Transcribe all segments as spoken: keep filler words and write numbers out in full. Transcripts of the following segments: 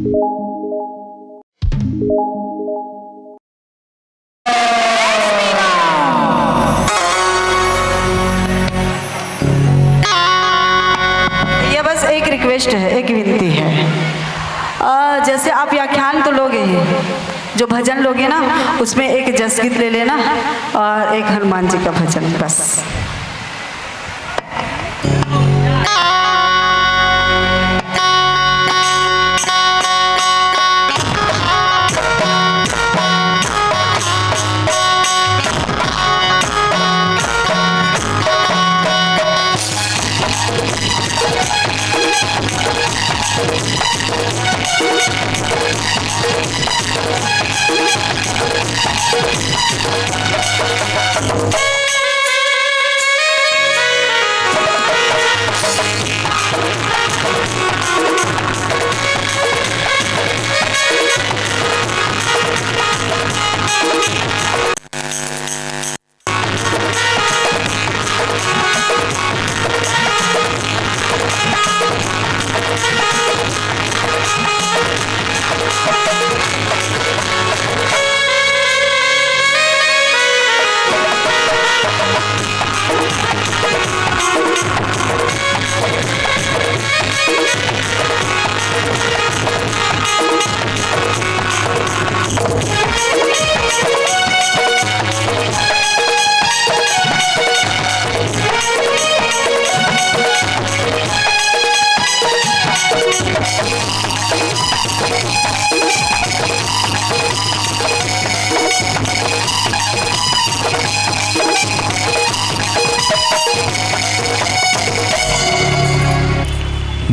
ये बस एक रिक्वेस्ट है, एक विनती है। अ, जैसे आप व्याख्यान तो लोगे ही, जो भजन लोगे ना, उसमें एक जसगीत ले लेना और एक हनुमान जी का भजन, बस।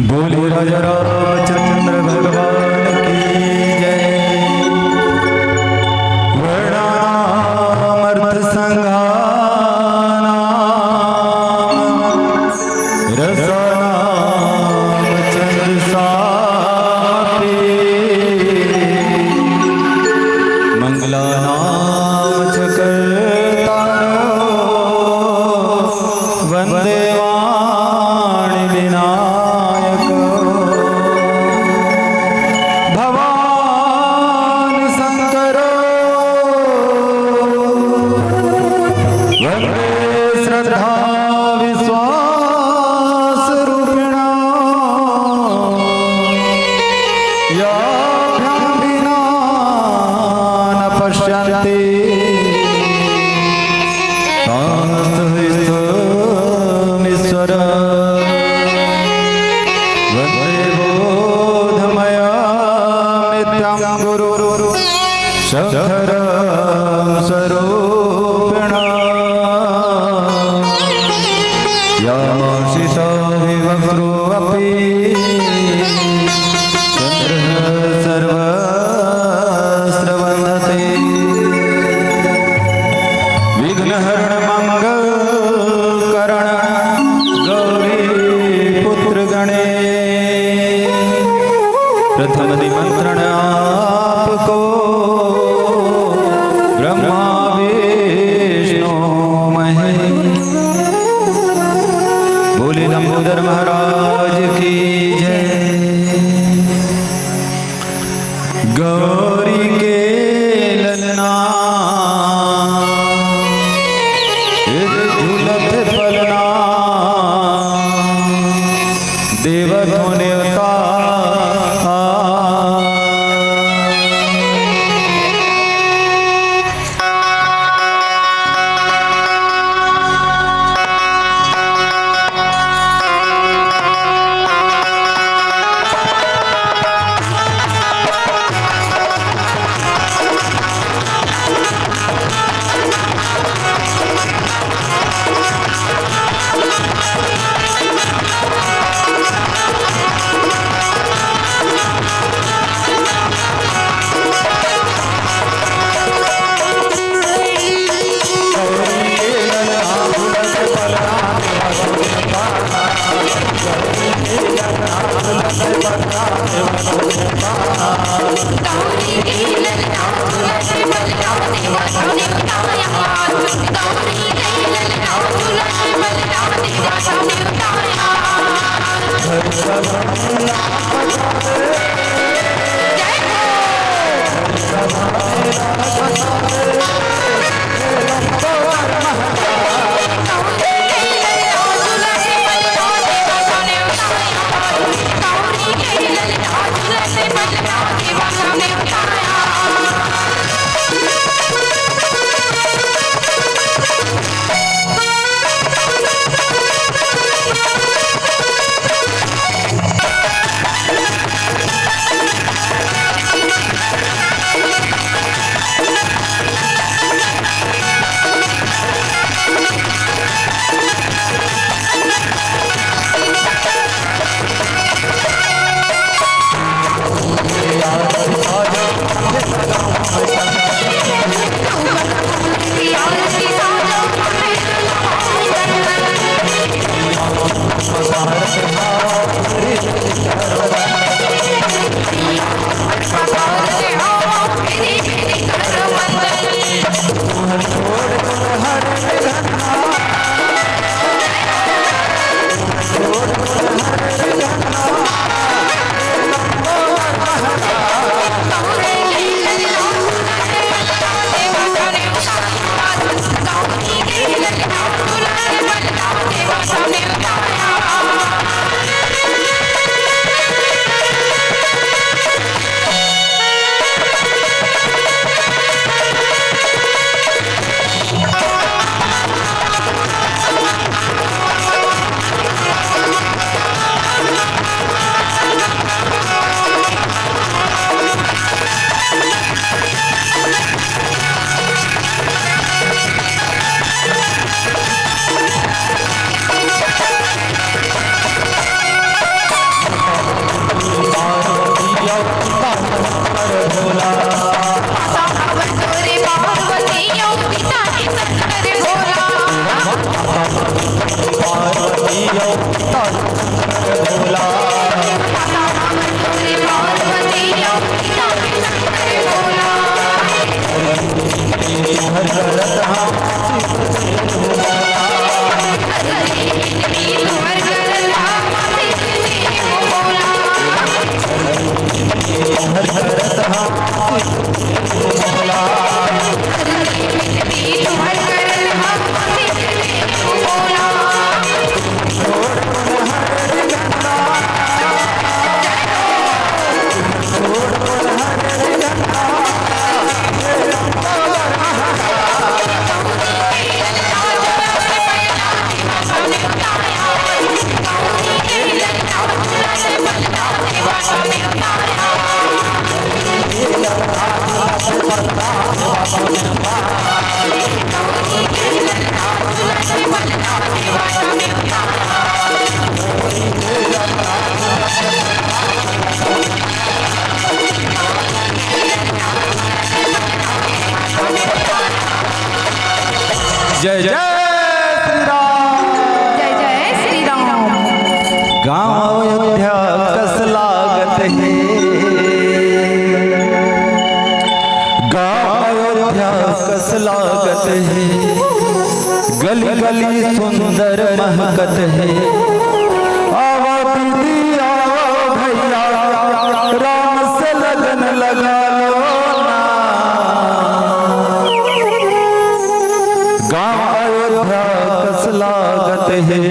बोले राजा रामचंद्र भगवान की जय। वर्णानामर्थ संघानाम रसानाम छंदसामपि। मंगलानाम च कर्तारो वंदे वाणी विनायको। भवान शंकरो वंदे श्रद्धा विश्वास रूपिणा। याभ्यां विना न पश्यन्ति तां स्तुहीश्वरम्। वन्दे बोधमयं नित्यं गुरुं शंकरं स्वरूपिणम्। यामाशिता विवक्त्रो अपि चन्द्रः सर्वत्र वन्दते। विघ्नहरण मंगल करण गौरी पुत्र गणेश। प्रथम निमंत्रण आपको ब्रह्मा विष्णु महेश। बोले लंबोदर महाराज की जय। गौरी के ललना एक झूलत पलना देवत होने का। जय जय श्री राम। जय जय श्री राम। गाँव अयोध्या कस लागत हे, गाँव अयोध्या कस लागत हे, गली गली सुंदर महकत हे। आवा दीदी आवा भैया, राम से लगन लगा लो ना। गाँव अयोध्या कस लागत हे।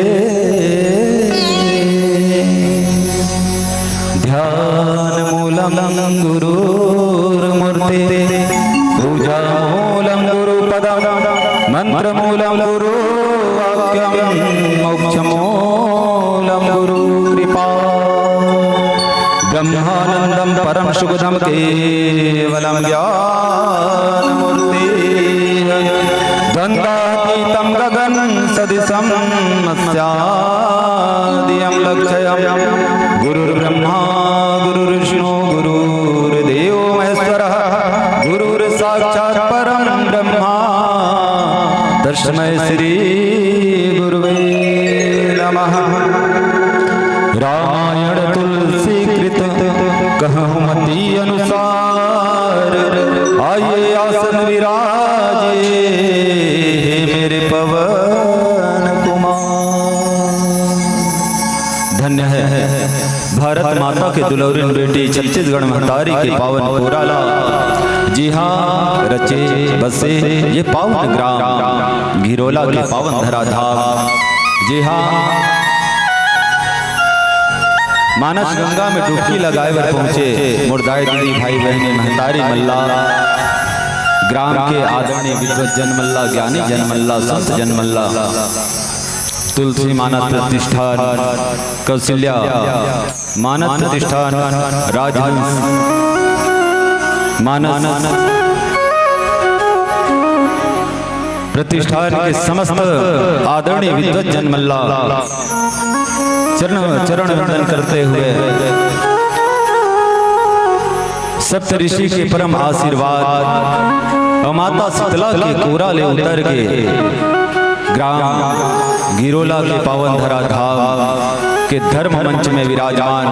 ध्यान मूलं गुरुर्मूर्ति, पूजा मूलं गुरुपदं, मंत्र मूलं गुरु वाक्यं, मोक्ष मूलं गुरु कृपा। ब्रह्मानंदं परम सुखदं केवलं ज्ञान मूर्ति, द्वंद्वातीतं गगन सदृशं अस्यादियं लक्ष्यम्। गुरुर्ब्रह्मा गुरुर्विष्णु गुरुर्देवो महेश्वरः, गुरुर्साक्षात् परं ब्रह्मा, तस्मै श्री गुरुवे नमः। रामायण तुलसी कृत कहूँ मति अनुसार, आइए आसन विराजे हे मेरे पवन कुमार। धन्य है भारत माता के दुलौरिन बेटी छत्तीसगढ़ महतारी के पावन पोरा ला, जिहाँ रचे बसे ये पावन ग्राम घिरोला के पावन धराधाम, जिहाँ मानस गंगा में डुबकी लगाए बर पहुंचे मोर दाई दीदी, भाई बहिनी, महतारी मन ला, ग्राम के आदरणीय विद्वत जन मन ला, ज्ञानी जन मन ला, संत जन मन ला, तुलसी मानस प्रतिष्ठान, कौशल्या मानस प्रतिष्ठान, राजहंस मानस प्रतिष्ठान के समस्त आदरणीय विद्वत जन मन ला चरण, चरण वंदन करते हुए सप्त ऋषि के परम आशीर्वाद और माता शीतला के कोरा ले उतर के ग्राम गिरोला के पावन धरा धाम के धर्म मंच में विराजमान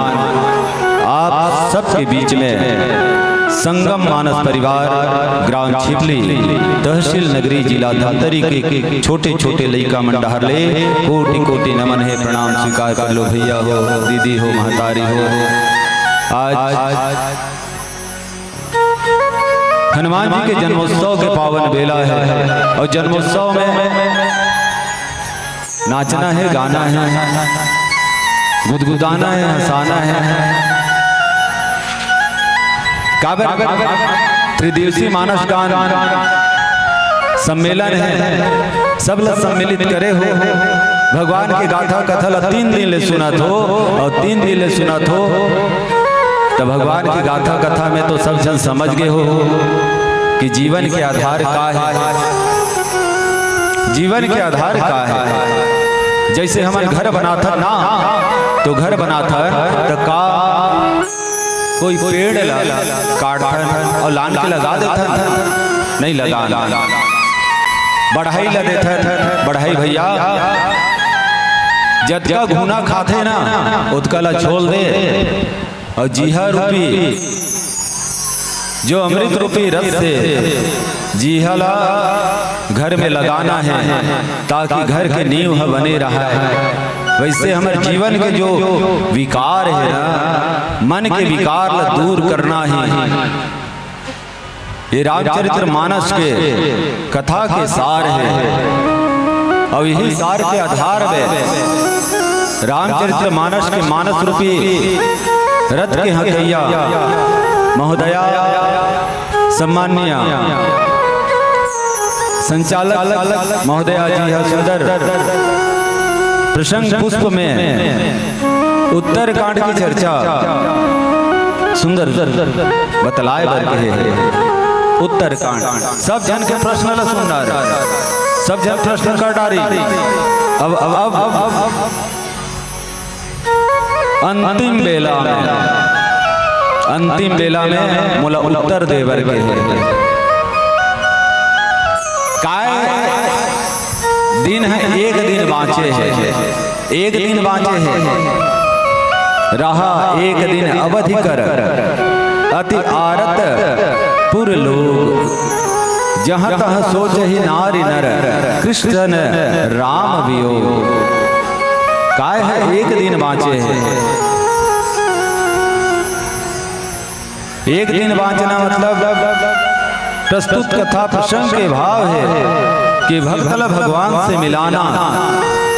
आप सबके बीच में संगम मानस परिवार, ग्राम छिपली, तहसील नगरी, जिला धमतरी के छोटे छोटे लइका मन डहर ले कोटि कोटि नमन हे, प्रणाम स्वीकार कर लो भैया हो, दीदी हो, महतारी हो। आज हनुमान जी के जन्मोत्सव के पावन बेला है और जन्मोत्सव में नाचना है, गाना है, गुदगुदाना है, हंसाना है। काबर त्रिदिवसीय मानस गान सम्मेलन है, सब ला सम्मिलित करे हो। भगवान के गाथा कथा ला तीन दिन ले सुनत हो और तीन दिन ले सुनत हो, त भगवान के गाथा कथा में तो सब झन समझ गे हो कि जीवन के आधार का है, जीवन के आधार का है। जैसे हमन घर बनाथन ना, तो घर बनाथन त का कोई पेड़ ला काटथन और लान के लगा देथन? नहीं लगान। बढ़ई ला देथन, बढ़ई भैया जतका घुना खाथे ना, ओतका ला छोल दे, और जीहा रूपी, जो अमृत रूपी रस से जीहा ला घर में लगाना है, ताकि घर के नींव ह बने रहा है। वैसे हमर जीवन के जो विकार है ना, मन के विकार ला दूर करना ही ये रामचरित्र मानस के कथा के सार है। और यही सार के आधार में रामचरित्र मानस के मानस रूपी रथ के हकैया महोदया, सम्माननीय संचालक महोदया जी ह सुंदर प्रसंग पुष्प में उत्तरकांड की चर्चा सुंदर बतलाए बर कहे हे। उत्तरकांड, सब झन के प्रश्न ला सुनना रे, सब झन प्रश्न कर डारी। अब, अब, अब, अब, अब अंतिम बेला में, अंतिम बेला में मोला उत्तर दे बर कहे हे। काय दिन है, एक दिन बांचे है, एक दिन बांचे है। रहा एक दिन अवधि कर, अति आरत पुर लोग। जहाँ तहाँ सोचहि नारि नर, कृष्ण राम वियोग। काय है, एक दिन बांचे है। एक दिन बांचना मतलब प्रस्तुत कथा प्रसंग के भाव है कि भक्त ला भगवान से मिलाना,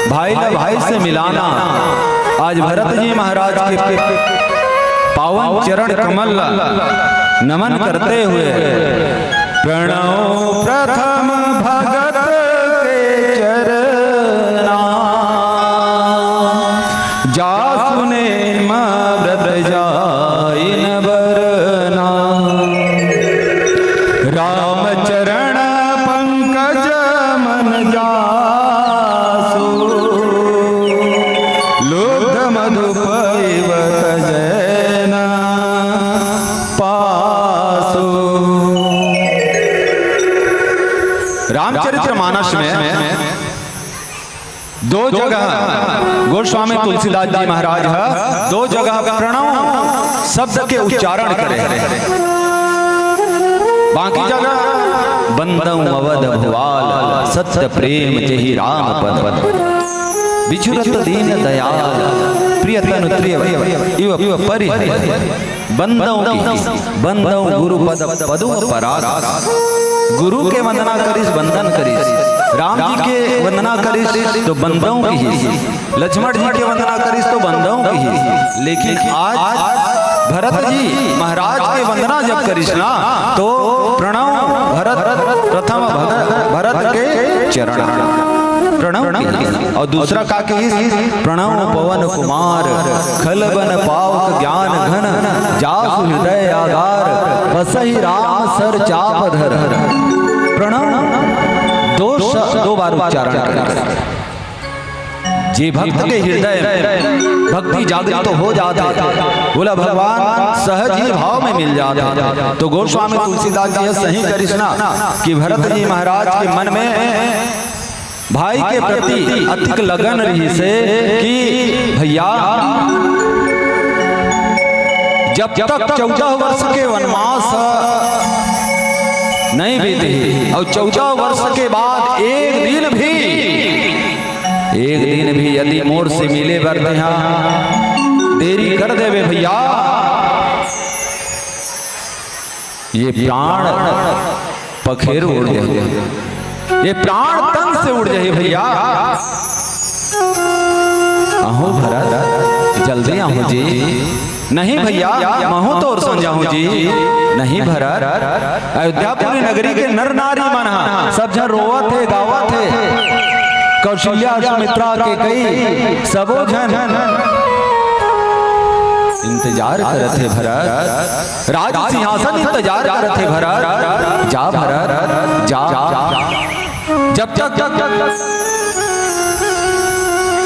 भाई ला भाई से मिलाना। आज भरत जी महाराज के पावन चरण कमल ला नमन करते हुए प्रणव प्रथम भगत के चरना। जा सुने म व्रत जाइन बरना। राम चरण पंकज मन जासु। लुब्ध मधु पैव तजै न पासु। रामचरित्र मानस में दो जगह गोस्वामी तुलसीदास जी महाराज ह दो जगह प्रणव शब्द के उच्चारण करे हे। बाकी जगह बंदौ अवध भुआल सत्य प्रेम जेहि राम पद। बिछुरत दीन दयाल प्रिय तनु प्रिय इव परिहर। बंदौ की बंदौ गुरु पद पदुम पराग। गुरु के वंदना करिस, बंदन करिस। राम जी के वंदना करिस तो बंदन किहिस। लक्ष्मण जी के वंदना करिस तो बंदन किहिस। लेकिन आज भरत जी महाराज के वंदना जब करिस ना, तो प्रणव भरत, प्रथम भग-, भरत के चरण, प्रणव किहिस। अउ दूसरा का किहिस? प्रणव पवन कुमार, खल बन पावक ज्ञान घन, जासु हृदय आगार, बसहि राम सर चाप धर। प्रणव दो श-, दो बार उच्चारण करे। जे भक्त के हृदय में भक्ति जागृत हो जात हे, ओला भगवान सहज ही भाव में मिल जात हे। तो गोस्वामी तुलसीदास जी सही करिस ना कि भरत जी महाराज के मन में भाई के प्रति अतिक लगन रहिस हे कि भैया, जब तक चौदह वर्ष के वनवास नहीं बीते, अउ चौदह वर्ष के बाद एक दिन भी, एक दिन भी यदि मोर से मिले बर तेहा देरी कर देबे भैया, ये प्राण पखेरु उड़ जाही, ये प्राण तन से उड़ जाही भैया। आहूँ भरत, जल्दी आहूँ जी। नहीं भैया, महूँ तोर संग जाहूँ जी। नहीं भरत, अयोध्यापुरी नगरी के नर नारी मन ह सब झन रोवत हे, गावत हे। कौशल्या, सुमित्रा, कैकई, सबो झन इंतजार करत हे भरत। राज सिंहासन इंतजार करत हे भरत, जा भरत, जा। जब तक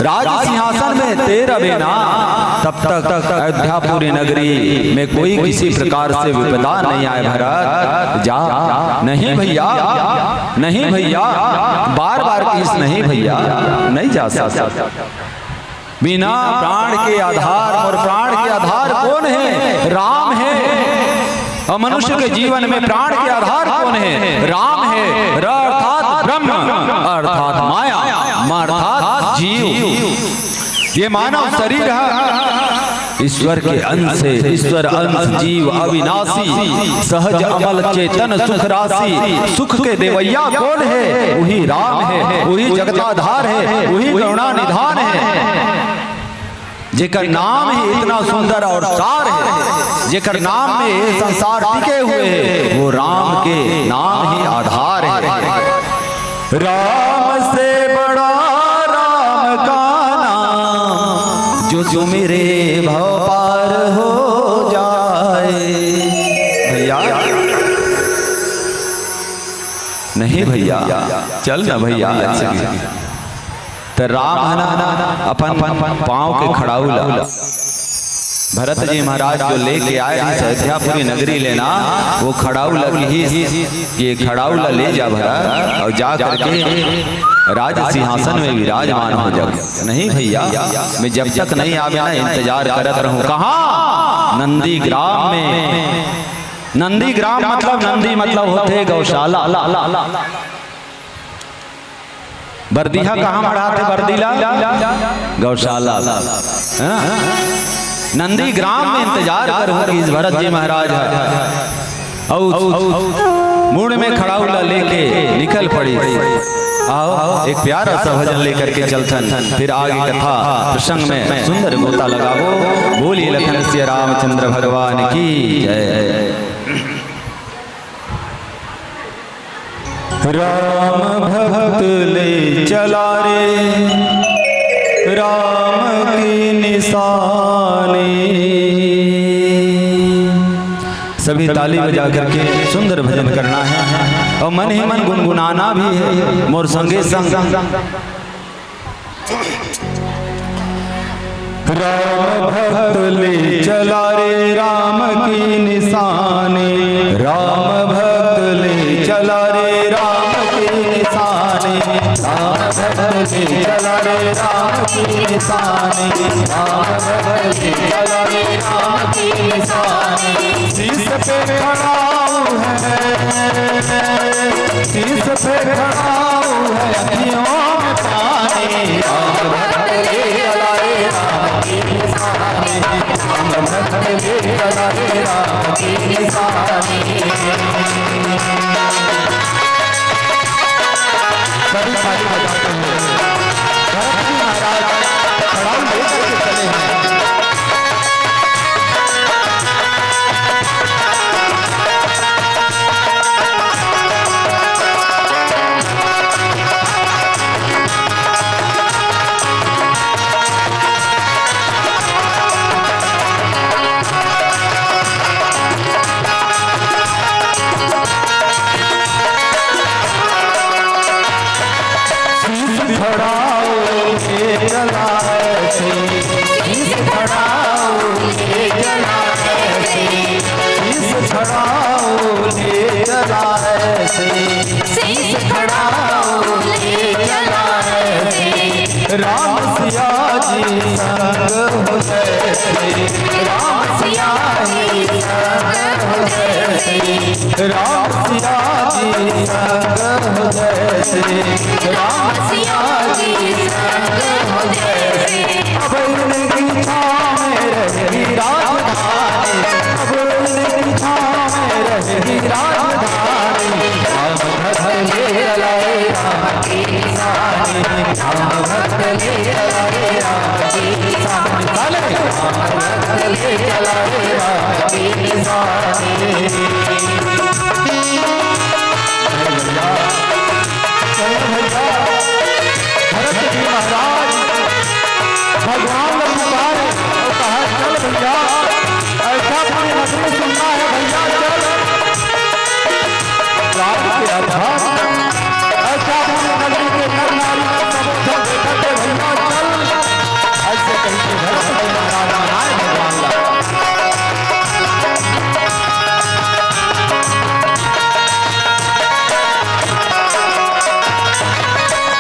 राज सिंहासन में तें रबे ना, तब तक अयोध्यापुरी नगरी में कोई किसी प्रकार से विपदा नहीं आए भरत, जा। नहीं भैया, नहीं भैया, बार बार किहिस नहीं भैया, नहीं जा सकत। बिना प्राण के आधार, मोर प्राण के आधार कोन हे? राम हे। अउ मनुष्य के जीवन में प्राण के आधार कोन हे? राम हे। र अर्थात ब्रह्म, अर्थात माया, म अर्थात जीव। ये मानव शरीर हे ईश्वर के अंश हे, ईश्वर अंश जीव अविनाशी, सहज अमल चेतन सुख राशि। सुख के देवैया कोन हे? उही राम हे, उही जगताधार हे, उही करुणा निधान हे। जेकर नाम ही इतना सुंदर और सार हे, जेकर नाम में ये संसार टिके हुए हे, वो राम के नाम ही आधार हे। राम से बड़ा राम का नाम, जो सुमिरे भव पार हो जाए। भैया, नहीं भैया, चल ना भैया, ऐसे भी। त राम ह ना अपन पाँव के खड़ाऊ ला, भरत जी महाराज जो लेके आए रहिस अयोध्यापुरी नगरी ले ना, वो खड़ाऊ ला किहिस कि ये खड़ाऊ ला ले जा भरत, अउ जा करके राज सिंहासन में विराजमान हो जा। नहीं भैया, मैं जब तक नहीं आवे ना इंतजार करत रहूं। कहाँ? नंदीग्राम में। नंदीग्राम मतलब, नंदी मतलब होथे गौशाला। बरदीहा कहाँ मढ़ाथे बरदी ला? गौशाला। है ना? नंदीग्राम में इंतजार करहूं कि भरत जी महाराज ह। अउ मुड़ में खड़ाऊ ला लेके निकल पड़ी। आओ, एक प्यारा सा भजन लेकर के चलथन, फिर आगे कथा प्रसंग में सुंदर गोता लगाबो। बोलिए लखन सिया रामचंद्र भगवान की जय। राम भक्त ले चला रे राम की निशानी। सभी ताली बजा करके सुंदर भजन करना है और मन ही मन गुनगुनाना भी है मोर संगे संग। राम भक्त ले चला रे राम की निशानी, राम भक्त ले चला रे राम की निशानी, राम भक्त ले चला रे राम की निशानी, राम भक्त ले चला रे राम की निशानी। शीश पे खड़ा हूँ है, शीश पे खड़ा हूँ है, अखियों में पानी। राम भक्त ले चला रे राम की निशानी, राम भक्त ले चला रे राम की निशानी। कभी ताली बजाते हुए भरत जी महाराज खड़ाऊ लेकर के चले हैं। शीश खड़ाऊ ले चला ऐसे, शीश खड़ाऊ ले चला ऐसे, शीश खड़ाऊ ले चला ऐसे, शीश खड़ाऊ ले चला ऐसे। राम सिया जी संग हो जैसे, राम सिया जी संग हो जैसे, राम सिया जी संग हो जैसे, राम सिया जी संग हो जैसे। अब इनकी छाँव में रहेगी राजधानी, अब इनकी छाँव में रहेगी राजधानी। राम भक्त ले चला रे राम की निशानी, राम भक्त ले चला रे राम की निशानी। राम भक्त ले चला रे राम की निशानी। भरत जी महाराज भगवान ने पुकारे और कहा, "चल भैया, अयोध्यापुरी नगरी सुनना है भैया, चल।" राम के आधार अयोध्यापुरी नगरी के नर नारी को संबोधन देकर के, "भैया चल।" ऐसे कह के भरत जी महाराज मनाए भगवान ला।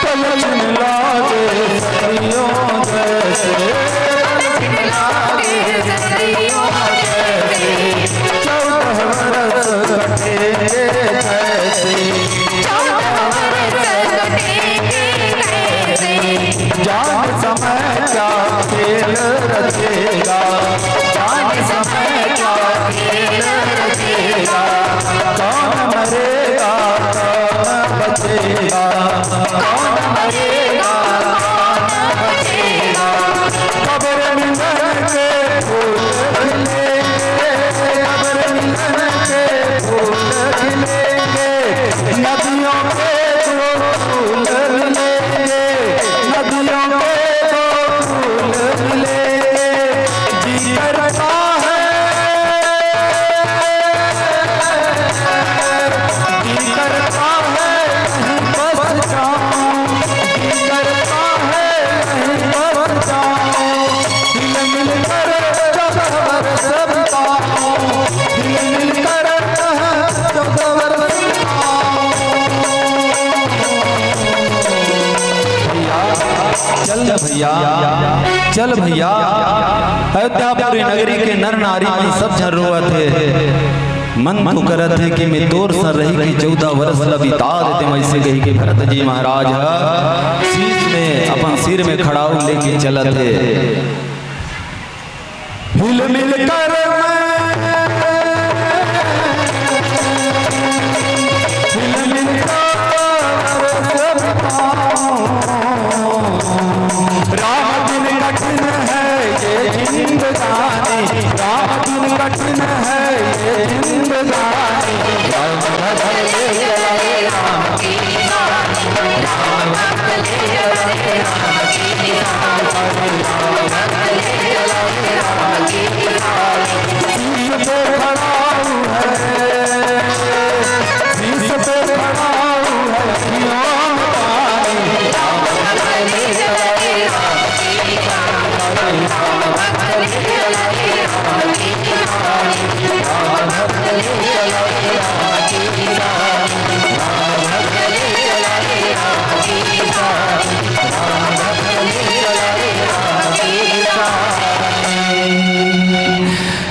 पलक न लागे सदियों जैसे, पलक न लागे सदियों जैसे, चौदह बरस कटेंगे कैसे, चौदह बरस कटेंगे कैसे। जान समय क्या खेल रचेगा, जान समय क्या खेल रचेगा। कौन मरेगा, कौन बचेगा, कौन मरेगा, कौन बचेगा। कब्र मिलन के फूल खिलेंगे, कब्र मिलन के फूल खिलेंगे। नदियों के दो फूल मिलेंगे, नदियों के दो फूल मिलेंगे। जी करता है, जी करता है कहीं बस जाऊं, जी करता है कहीं बस जाऊं। हिल मिल कर चौदह बरस बिताऊं, हिल मिल कर चौदह बरस बिताऊं। भैया, चल भैया, चल भैया, अयोध्यापुरी नगरी के नर नारी मन सब झन रोवत हे। मन तो करत हे कि मैं तोर संग रहि के चौदह वर्ष ल बिता देतेंव, अइसे कहि के भरत जी महाराज ह शीश में, अपन सिर में खड़ाऊ लेके चलत हे। हिल मिल कर मैं, हिल मिल कर सब पाऊं। राह बिन कठिन है ये जिंदगानी, राह बिन कठिन है ये जिंदगानी। राम भजन ले चला रे राम की निशानी, राम भक्त ले चला रे राम की निशानी, राम भक्त ले चला रे राम की निशानी। शीश पे खड़ा हूँ है, शीश पे खड़ा हूँ है, क्यों पानी।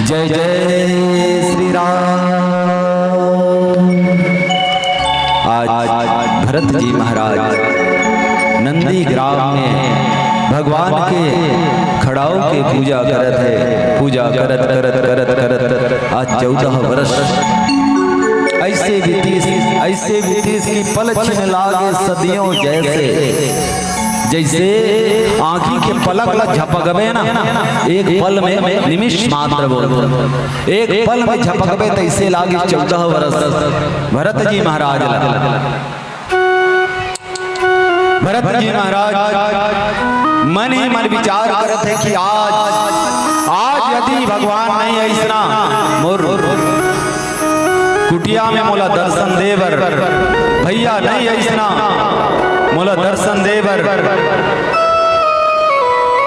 जय जय श्री राम। आज भरत जी महाराज नंदीग्राम में भगवान के खड़ाऊ के पूजा करत हे। पूजा करत, करत, करत, करत आज चौदह वर्ष ऐसे बीतीस, ऐसे बीतीस कि पल छिन लागे सदियों जैसे। जैसे आँखी के पलक ला झपकबे ना, एक पल में, निमिष मात्र बोल, एक पल में झपकबे, तैसे लागे चौदह वर्ष भरत जी महाराज ला। भरत जी महाराज मन ही मन विचार करत हे कि आज, आज यदि भगवान नहीं अइसना, मोर कुटिया में मोला दर्शन दे बर, भैया नहीं अइसना, मोला दर्शन दे बर,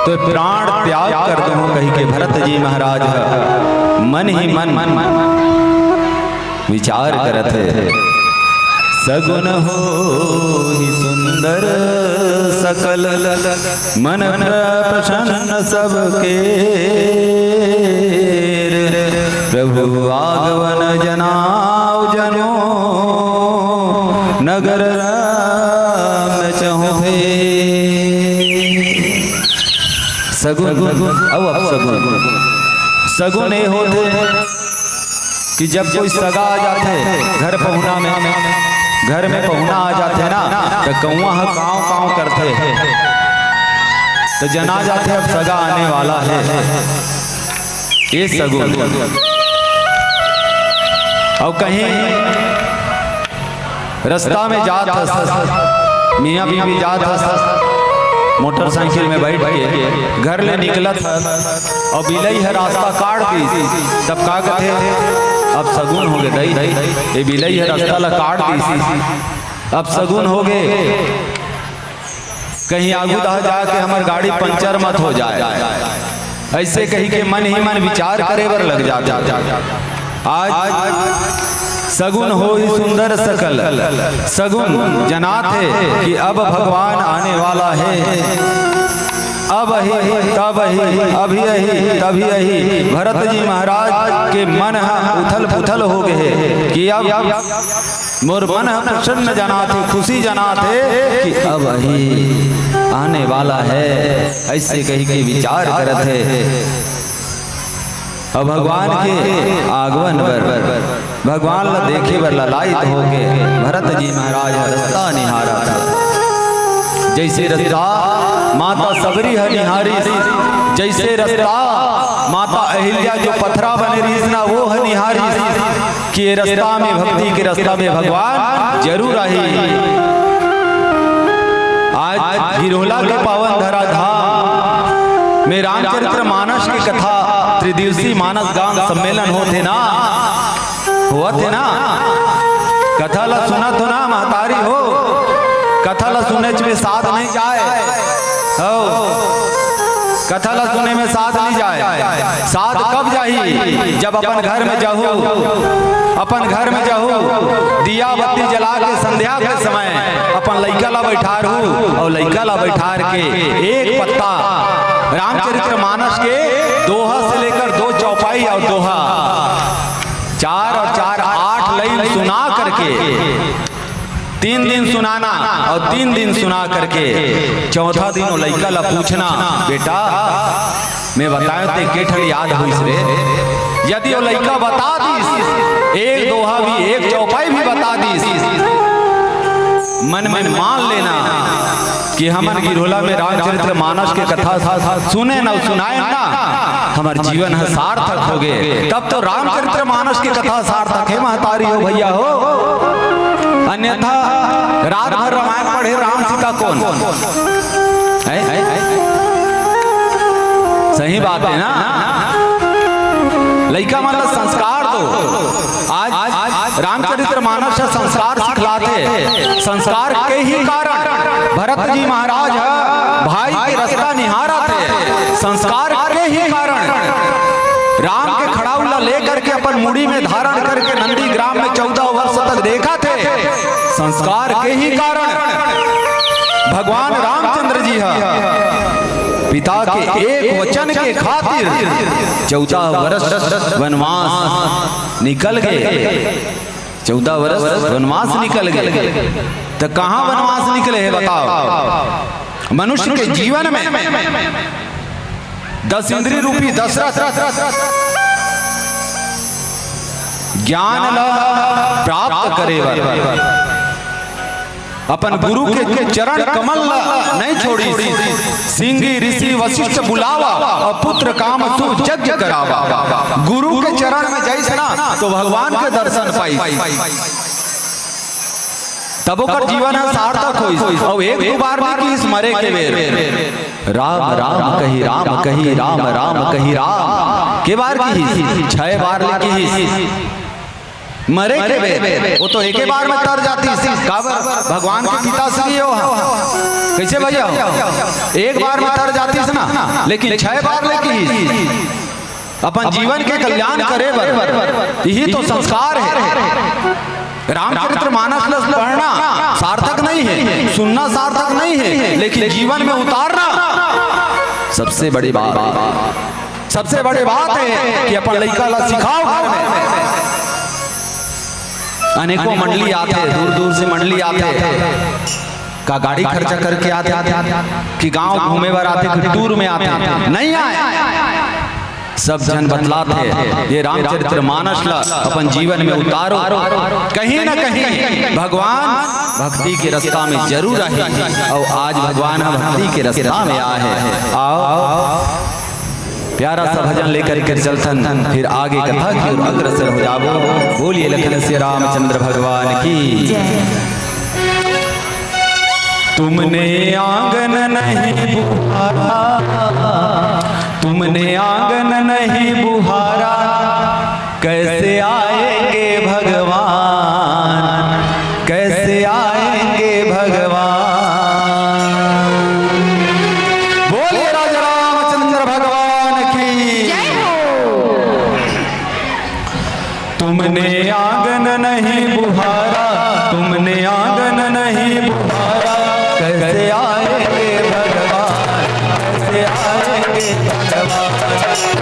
तो प्राण त्याग कर दूं, कहि के भरत जी महाराज ह मन ही मन, मन विचार करत हे। सगुन होहि सुंदर सकल, मन प्रसन्न सबके। प्रभु आगमन जनाव जनो, नगर रम्य चहुफेर। सगुन अउ अपसगुन। सगुन ए होथे कि जब कोई सगा आ जाथे घर पहुना में, घर में पहुना आ जाथे ना, त कौआ ह कांव कांव करथे, त जना जाथे अब सगा आने वाला हे। ए सगुन। अउ कहीं रस्ता में जात हस, मियाँ बीबी जात हस, मोटरसाइकिल में बैठ के घर ले निकलत हस, अउ बिलई ह रास्ता काट दिस, तब का कथे, अब सगुन होगे दई, ए बिलई ह रास्ता ला काट दिस, अब सगुन होगे। कहीं आगू दहा जाके हमर गाड़ी पंचर मत हो जाए, ऐसे कहि के मन ही मन विचार करे बर लग जाथे। आज सगुन होही सुंदर सकल, सगुन जनात हे कि अब भगवान आने वाला हे। अब ही, तब ही, अभी ही, तभी ही भरत जी महाराज के मन ह उथल पुथल हो गए हे कि अब मोर मन ह प्रसन्न जनात हे, खुशी जनात हे कि अब ही आने वाला हे, ऐसे कहि के विचार करत हे। अब भगवान के आगमन बर, भगवान ला देखे बर ललायत होके भरत जी महाराज ह रस्ता निहारत हे। जैसे रस्ता माता सबरी ह निहारिस, जैसे रस्ता माता अहिल्या जो पथरा बने रहिस ना, वो ह निहारिस। कि ये रस्ता में, भक्ति के रस्ता में भगवान जरूर आही। आज गिरोला के पावन धराधाम में रामचरित्र मानस के कथा, त्रिदिवसीय मानस गान सम्मेलन होत हे ना, होत हे ना। कथा ला सुनत हो ना महतारी हो, कथा ला सुनेच में साध नहीं जाए। हो, कथा ला सुने में साध नहीं जाए। साध कब जाही? जब अपन घर में जाहू, अपन घर में जाहू, दिया बत्ती जला के संध्या के समय अपन लइका ला बैठारहू अउ लइका ला बैठार के एक पत्ता रामचरित्र मानस के दोहा से लेकर दो चौपाई अउ दोहा, चार अउ चार आठ लाइन सुना करके तीन दिन सुनाना अउ तीन दिन सुना करके चौथा दिन वो लइका ला पूछना, "बेटा, मैं बतायों ते के ठन याद होइस रे?" यदि वो लइका बता दिस, एक दोहा भी, एक चौपाई भी बता दिस, मन में मान लेना कि हमन गिरोला में रामचरित्र मानस के कथा सुने न सुनाए ना, हमर जीवन ह सार्थक होगे। तब तो रामचरित्र मानस के कथा सार्थक हे महतारी हो, भैया हो। अन्यथा रात भर रामायण पढ़े, राम सीता कोन? हैं? सही बात हे ना? लइका मन ला संस्कार दो। आज, आज रामचरित्र मानस ह संस्कार सिखलाथे। संस्कार के ही कारण भरत जी महाराज ह भाई के रस्ता निहारत हे। संस्कार के ही कारण राम के खड़ाऊ ला लेकर के अपन मुड़ी में धारण करके नंदीग्राम में चौदह वर्ष तक देखत हे। संस्कार के ही कारण भगवान रामचंद्र जी ह पिता के एक वचन के खातिर चौदह वर्ष वनवास निकल गे। चौदह वर्ष वनवास निकल गे। त कहाँ वनवास निकले हे, बताओ? मनुष्य के जीवन में दस इंद्री रूपी दशरथ, ज्ञान ला प्राप्त करे बर अपन गुरु के चरण कमल ला नहीं छोड़िस। सिंगी ऋषि वशिष्ठ बुलावा अउ पुत्र कामसु यज्ञ करावा। गुरु के चरण में जाइस ना तो भगवान के दर्शन पाइस। तब ओकर जीवन ह सार्थक होइस। अउ एक दो बार नहीं किहिस, मरे के बेर राम राम कही, राम कही, राम राम कही, राम के बार किहिस? छह बार ले किहिस। मरे के बेर वो तो एके बार में तर जातिस। काबर? भगवान के पिता श्री हो। कइसे भैया हो? एक बार में तर जातिस ना, लेकिन छह बार ले किहिस। अपन जीवन के कल्याण करे बर, यही तो संस्कार है। रामचरित्र मानस ल पढ़ना सार्थक नहीं है, सुनना सार्थक नहीं है, लेकिन जीवन में उतारना सबसे बड़ी बात, सबसे बड़ी बात है कि अपन लइका ला सिखाओ घर में। अनेकों मंडली आथे, दूर दूर से मंडली आथे, का गाड़ी खर्चा करके आथे, कि गांव घूमे बर आथे, कि टूर में आथे? नहीं आय। सब झन बतलाथे, ये रामचरित्र मानस ला अपन जीवन में उतारो। कहीं ना कहीं भगवान भक्ति के रास्ता में जरूर आहे। अउ आज भगवान ह भक्ति के रास्ता में आहे। आओ, प्यारा सा भजन लेकर के चलथन, फिर आगे कथा की ओर अग्रसर हो जाबो। बोलिए लखन सिया रामचंद्र भगवान की। जय। तुमने आंगन नहीं बुहारा, तुमने आंगन नहीं बुहारा, कैसे आएंगे भगवान, कैसे आएंगे भगवान। बोलिए राजा रामचंद्र भगवान की। जय हो। तुमने आंगन नहीं बुहारा, तुमने आंगन नहीं बुहारा, कैसे आएंगे भगवान, कैसे आएंगे भगवान।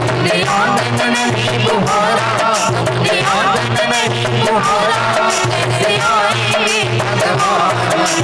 तुमने आंगन नहीं बुहारा, तुमने आंगन नहीं बुहारा, कैसे आएंगे भगवान,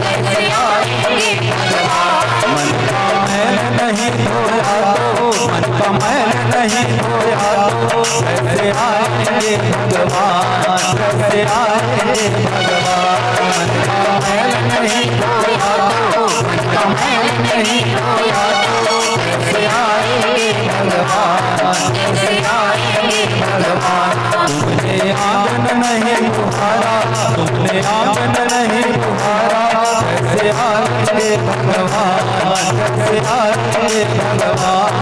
कैसे आएंगे भगवान। मन का मैल नहीं धोया तो, मन का मैल नहीं धोया तो, कैसे आएंगे भगवान, कैसे आएंगे भगवान। मन का मैल नहीं धोया तो, मन का मैल नहीं धोया तो, कैसे आएंगे भगवान, कैसे आएंगे भगवान। तुमने आंगन नहीं बुहारा, तुमने आंगन नहीं बुहारा, कैसे आएंगे भगवान, कैसे आएंगे भगवान।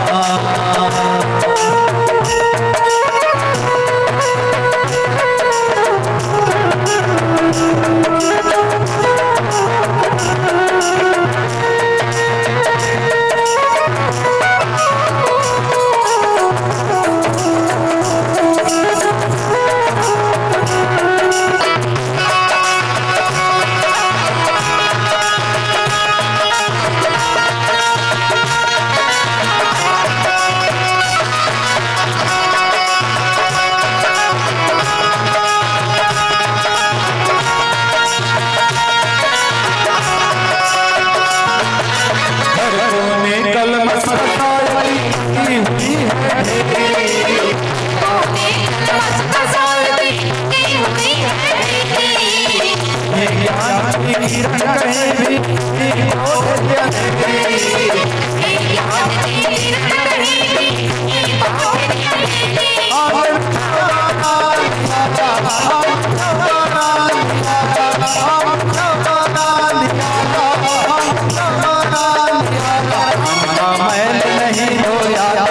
मन का मैल नहीं धोया तो,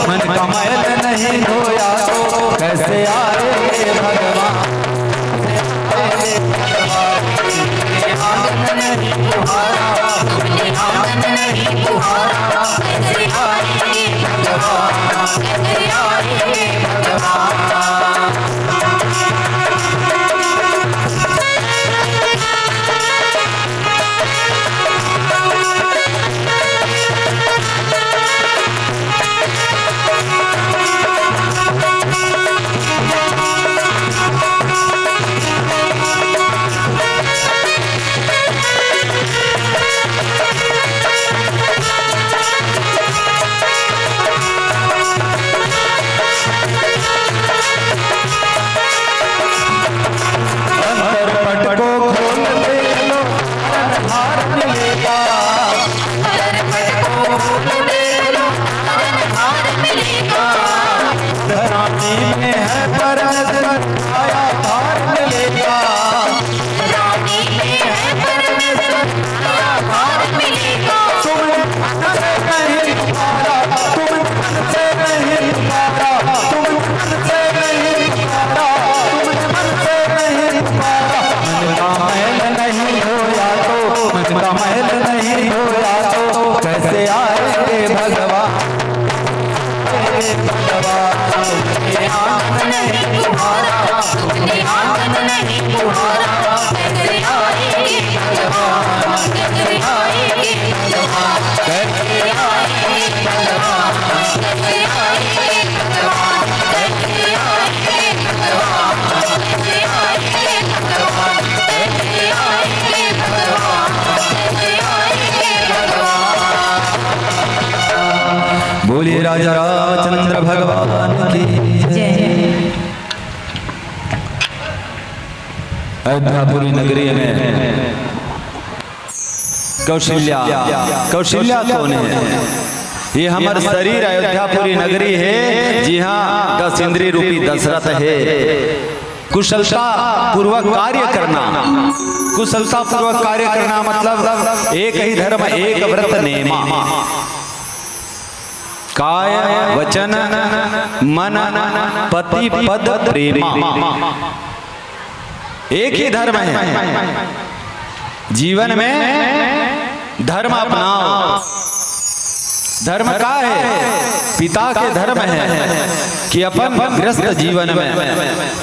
मन का मैल नहीं धोया तो, कैसे आएंगे भगवान, कैसे आएंगे भगवान। राजा रामचंद्र भगवान की जय। अयोध्यापुरी नगरी में कौशल्या, कौशल्या कौन है? ये हमर शरीर अयोध्यापुरी नगरी है, जिहाँ दस इंद्री रूपी दशरथ है। कुशलता पूर्वक कार्य करना, कुशलता पूर्वक कार्य करना मतलब एक ही धर्म, एक व्रत नेमा। काय, वचन, मन, पति, पद, प्रेमा। एक ही धर्म है। जीवन में धर्म अपनाओ। धर्म का है? पिता के धर्म है कि अपन गृहस्थ जीवन में,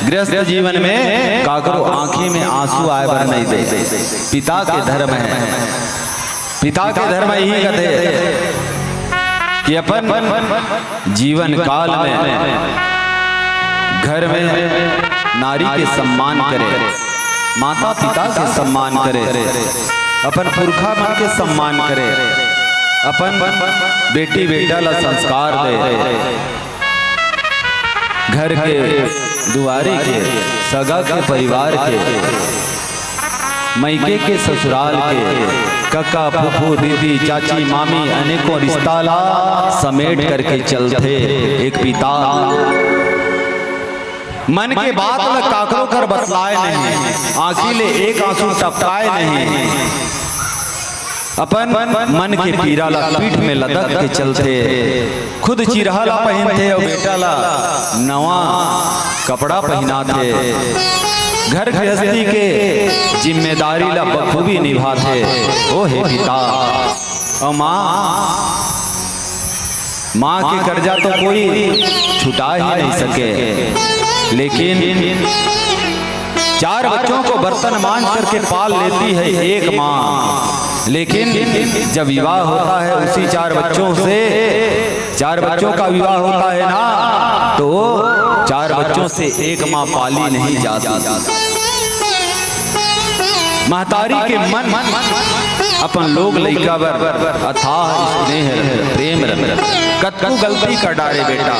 गृहस्थ जीवन में काकरो आंखी में आंसू आए बर नहीं दे। पिता के धर्म है। पिता के धर्म यही कथे कि अपन जीवन काल में घर में नारी के सम्मान करे, माता पिता के सम्मान करे, अपन पुरखा मन के सम्मान करे, अपन बेटी बेटा ला संस्कार दे, घर के, दुआरी के, सगा के, परिवार के, मइके के, ससुराल के, कका, फूफू, दीदी, चाची, मामी, अनेकों रिश्ता ला समेट करके चलथे एक पिता। मन के बात ला काकरो कर बतलाए नहीं, आंखी ले एक आंसू टपकाए नहीं। अपन मन के पीरा ला पीठ में लदक के चलथे, खुद चिरहा ला पहिनथे अउ बेटा ला नवा कपड़ा पहिनाथे। घर गृहस्थी के जिम्मेदारी ला बखूबी निभाथे। ओ हे पिता, अउ माँ, माँ के कर्जा तो कोई छुटा ही नहीं सके, लेकिन चार बच्चों को बर्तन मांज करके पाल लेती है एक माँ, लेकिन जब विवाह होता है उसी चार बच्चों से, चार बच्चों का विवाह होता है ना, तो चार बच्चों से एक माँ पाली नहीं जाती। महतारी के मन अपन लोग लइका बर अथाह स्नेह रथे, प्रेम रथे। कतको गलती कर डारे बेटा,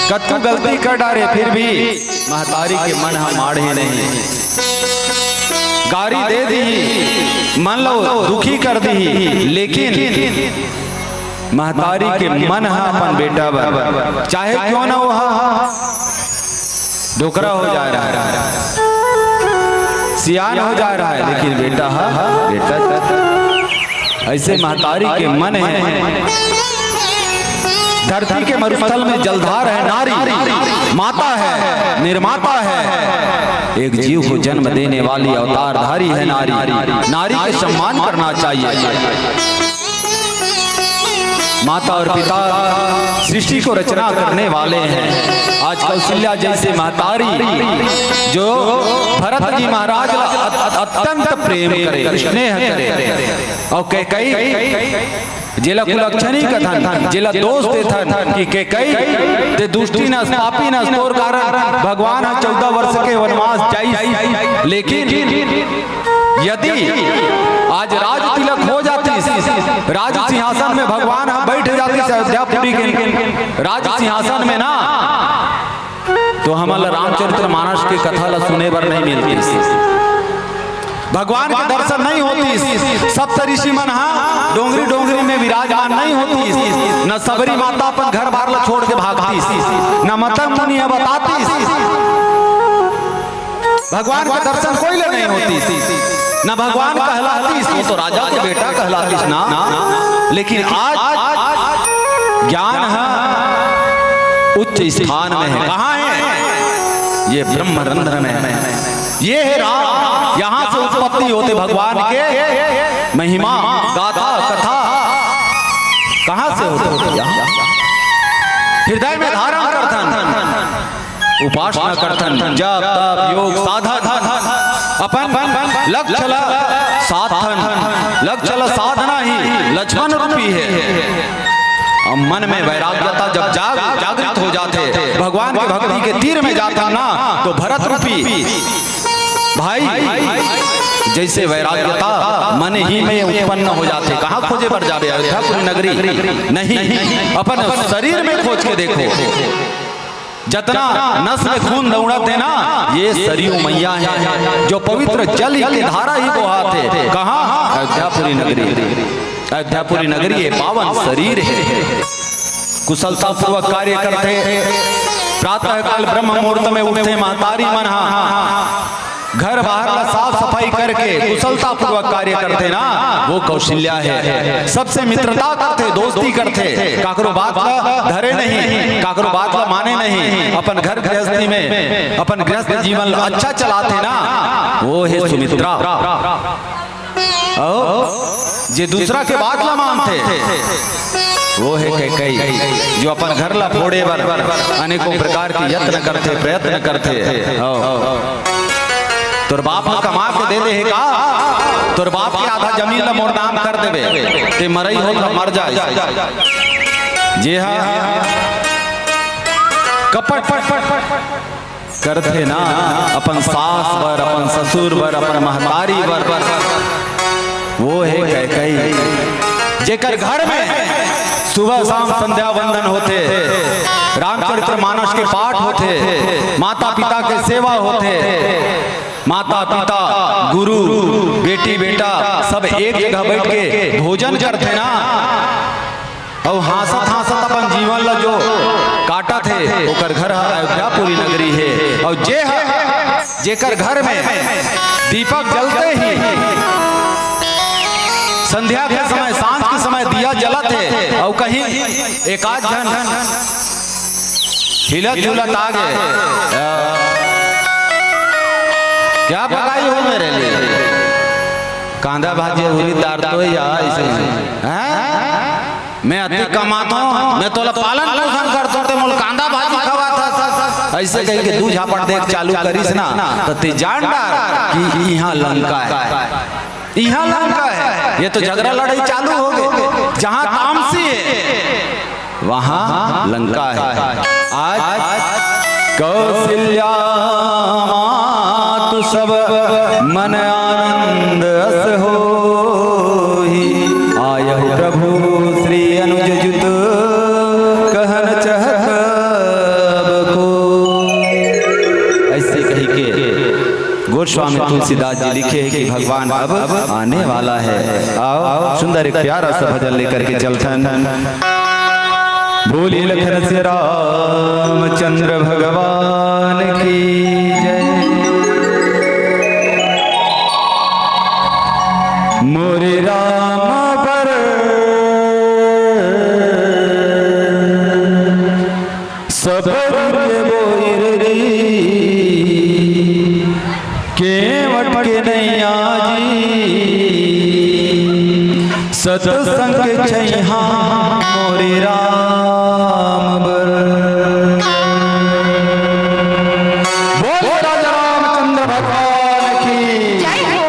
कतको गलती कर डारे, फिर भी महतारी के मन ह माढ़े नहीं। गारी दे दिही, मन लो दुखी कर दिही, लेकिन महतारी के मन ह अपन बेटा बर, चाहे क्यों ना वो ह डोकरा हो जा रहा है, सियान हो जा रहा है, लेकिन बेटा ह बेटा। ऐसे महतारी के मन है। धरती के मरुस्थल में जलधार है नारी, माता है, निर्माता है, एक जीव को जन्म देने वाली अवतारधारी है नारी। नारी के सम्मान करना चाहिए। माता और पिता सृष्टि को रचना करने वाले हैं। आज कौशल्या जैसे महतारी जो भरत जी महाराज ला अत-, अत-, अत्यंत प्रेम करे, स्नेह करे, और कैकई जेला कुलक्षणी कथन, जेला दोष देथन कि कैकई, ते दुष्टी नस, पापी नस, तोर कारण भगवान ह चौदह वर्ष के वनवास जाइस, लेकिन यदि आज राज तिलक हो जातिस, राज सिंहासन में भगवान ह बैठ जातिस अयोध्यापुरी के राज सिंहासन में ना, तो हमन ला रामचरित्र मानस के कथा ला सुने बर नहीं मिलतिस, भगवान के दर्शन नहीं होतिस, सप्त ऋषि मन हा डोंगरी डोंगरी में विराजमान नहीं होतिस, न सबरी माता अपन घर बार ला छोड़ के भागतिस, न मतंग मुनि ह बतातिस। भगवान के दर्शन कोई ले नहीं होतिस, न भगवान कहलातिस, वो तो राजा के बेटा कहलातिस ना। लेकिन आज ज्ञान ह उच्च स्थान में है। कहाँ है? ये ब्रह्म रंध्र में है। ये है राम, यहाँ से उत्पत्ति होते भगवान के महिमा, गाथा, कथा। कहाँ से होते? हृदय में धारण करथन, उपासना करथन, जप, तप, योग, साधन, अपन लक्ष्य ला साधथन, लक्ष्य ला साधना ही लक्ष्मण रूपी है। अब मन में वैराग्यता जब जाग, जागृत हो जाथे, भगवान के भक्ति के तीर में जाथन ना, तो भरत रूपी भाई जइसे वैराग्यता मन ही में उत्पन्न हो जाथे। कहाँ खोजे बर जाबे? अयोध्यापुरी नगरी नहीं, अपन शरीर में खोज के देखो। जतना नस में खून दौड़त हे ना, ये सरयू मैया हे, जो पवित्र जल ही के धारा ही बोहात हे। कहाँ? अयोध्यापुरी नगरी। अयोध्यापुरी नगरी, ये पावन शरीर हे। कुशलता पूर्वक कार्य करथे, प्रातः काल ब्रह्म मुहूर्त में उठथे महतारी मन हा, घर बाहर ला साफ सफाई करके कुशलता पूर्वक कार्य करथे ना, वो कौशल्या हे। सबसे मित्रता करथे, दोस्ती करथे, काकरो बात ला धरे नहीं, काकरो बात ला माने नहीं, अपन घर गृहस्थी में अपन गृहस्थ जीवन ला अच्छा चलाथे ना, वो हे सुमित्रा। अउ जे दूसरा के बात ला मानथे, वो हे कैकई, जो अपन घर ला फोड़े बर अनेकों प्रकार के यत्न करथे, प्रयत्न करथे। अउ तोर बाप ह कमा के दे दे हे का? तोर बाप के आधा जमीन ला मोर नाम कर देबे, ते मरई हो त मर जाए। जे हा कपट करथे ना, अपन सास बर, अपन ससुर बर, अपन महतारी बर, वो हे कैकई। जेकर घर में सुबह शाम संध्या वंदन होथे, रामचरित्र मानस के पाठ होथे, माता पिता के सेवा होथे, माता पिता, गुरु, बेटी बेटा सब एक जगह बैठ के भोजन करथे ना, अउ हाँसत हाँसत अपन जीवन ला जो काटत हे, ओकर घर ह अयोध्यापुरी नगरी हे। अउ जे ह, जेकर घर में दीपक जलते ही संध्या के समय, सांझ के समय दिया जलत हे, अउ कहीं एकाध झन हिलत जुलत आ गे, क्या पकाई हो मेरे लिए? कांदा भाजी, उरीद दार तो या ऐसे ही। हैं? मैं अति कमाता हूँ, मैं तोला पालन पोषण करता हूँ, ते मोला कांदा भाजी खवाथस। ऐसे कहिके दू झापट देख चालू करिस ना, त ते जान डार कि इहाँ लंका हे, इहाँ लंका हे। ये तो झगड़ा लड़ाई चालू हो गे। जहाँ तामसी हे, वहाँ लंका हे। आज कौशल्या मातु सब मन आनंद अस होही। आयहु प्रभु श्री अनुज जुत कहन चहत अब कोई। ऐसे कहिके गोस्वामी तुलसीदास जी लिखे हे कि भगवान अब आने वाला हे। आओ सुंदर एक प्यारा सा भजन लेकर के चलथन। बोलिए लखन से रामचंद्र भगवान की जय। मोरे राम बर सबरी के बोइर री, केवट के नैया जी, सतसंग के छैहा मोरे राम बर। बोल राजा रामचंद्र भगवान की। जय हो।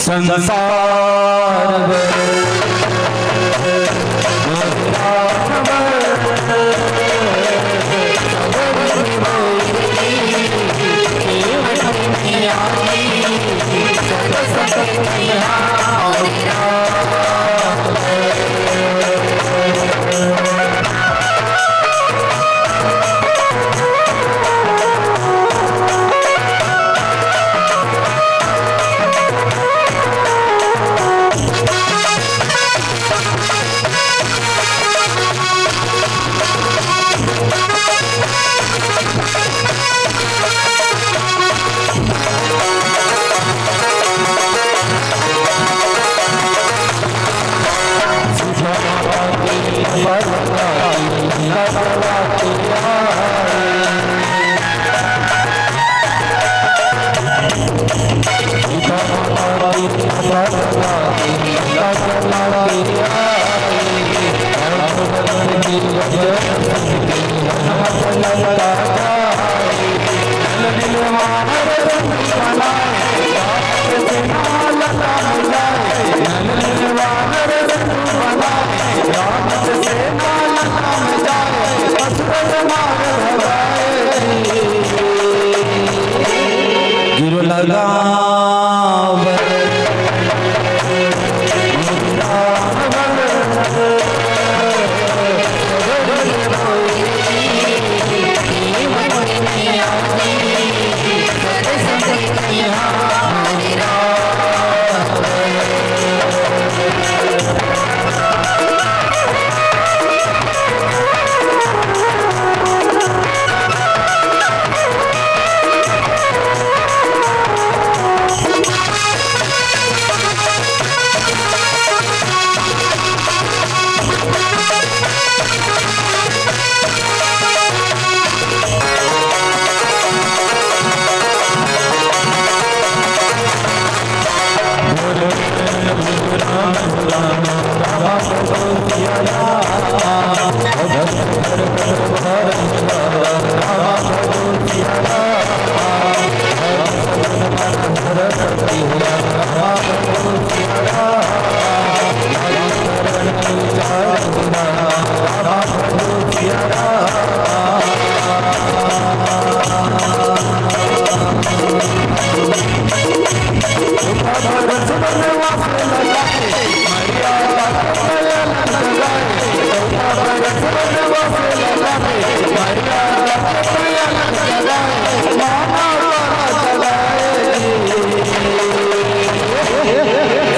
संसार गिरो लगाव।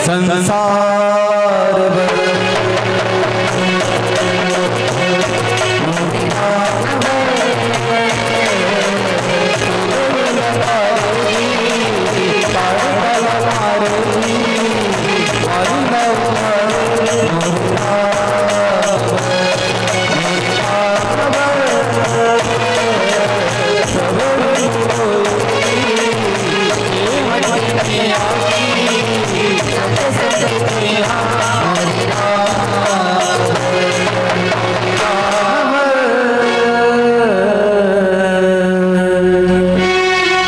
संसार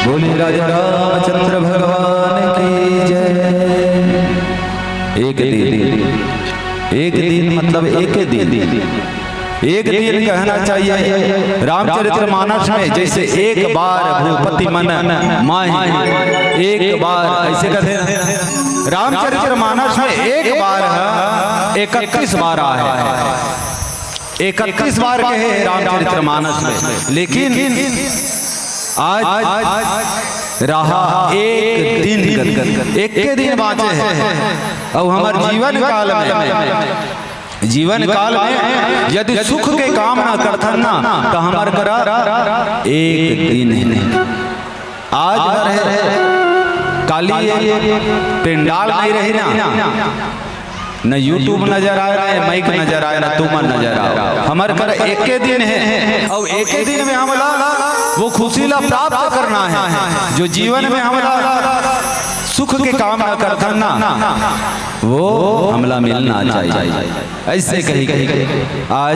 बोलिए राजा रामचंद्र भगवान की जय। एक दिन, एक दिन मतलब एक दिन, एक दिन कहना चाहिए। रामचरित्र मानस में जैसे एक बार भूपति मन माहि, एक बार ऐसे कहते हैं। रामचरित्र मानस में एक बार है, इकतीस बार आए हैं। इकतीस बार कहे रामचरित्र मानस में, लेकिन आज रहा एक दिन, एक के दिन बाँचे हैं। और हमर जीवन काल में, जीवन काल में यदि सुख के कामना करथन ना, तो हमर करा एक दिन है। आज भर है, काली ये पंडाल नहीं रही ना, न YouTube नजर आए, न माइक नजर आए, न तुमन नजर आए। हमर कर एके दिन है, और एके दिन में हमला वो खुशी ला प्राप्त करना है, जो जीवन में हमला सुख के कामना करथन ना, वो हमला मिलना चाहिए। ऐसे कही, कही, कही। आज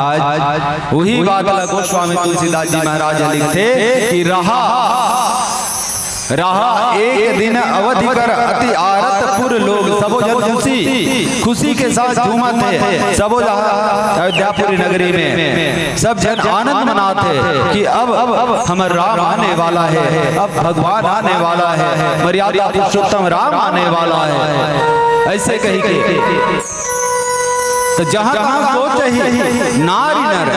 वही बात ला गोस्वामी तुलसीदास जी महाराज लिखथे कि रहा रहा एक दिन अवधि कर अति आरत पुर लोग, सबो जन खुशी, खुशी के साथ झूमत हे। सबो जहाँ अयोध्यापुरी नगरी में सब जन आनंद मनात हे कि अब, अब हमर राम आने वाला हे, अब भगवान आने वाला हे, मर्यादा पुरुषोत्तम राम आने वाला हे। ऐसे कही के तो जहाँ तहाँ सोचही नारी नर।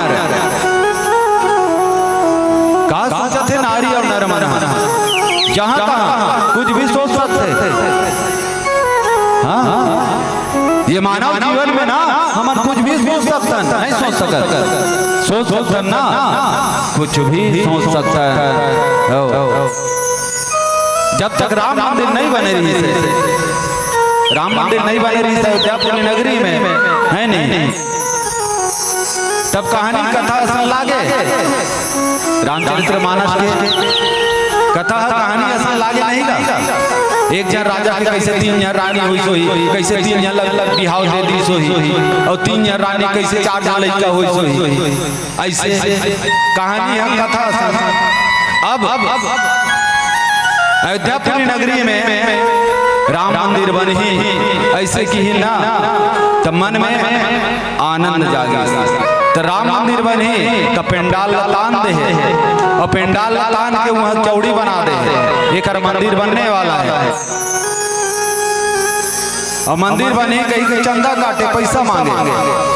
का सोचत हे नारी अउ नर मन? जहाँ तहाँ कुछ भी सोच सकथे। हाँ, ये मानव जीवन में ना हमन कुछ भी सोच सकथन, नहीं सोच सकत। सोच सकथन ना, कुछ भी सोच सकथन। हो। जब तक राम मंदिर नहीं बने रहिस हे, राम मंदिर नहीं बने रहिस हे अयोध्यापुरी नगरी में, है नहीं? तब कहानी कथा असन लागे, रामचरित्र मानस के कथा ह कहानी असन लागे नहीं गा। एक झन राजा के कैसे तीन झन रानी होइस होही, कैसे तीन झन ला बिहाव दे दिस होही, अउ तीन झन रानी कैसे चार झन लइका होइस होही। ऐसे कहानी ह कथा असन। अब अयोध्यापुरी नगरी में राम मंदिर बनही, ऐसे किहिन ना, त मन में आनंद जागिस। त राम मंदिर बनही, त पंडाल ला तान दे हे, अउ पंडाल ला तान के उहाँ चौड़ी बना दे हे। एकर मंदिर बनने वाला हे। अउ मंदिर बनही कही के चंदा काटे, पैसा मांगे,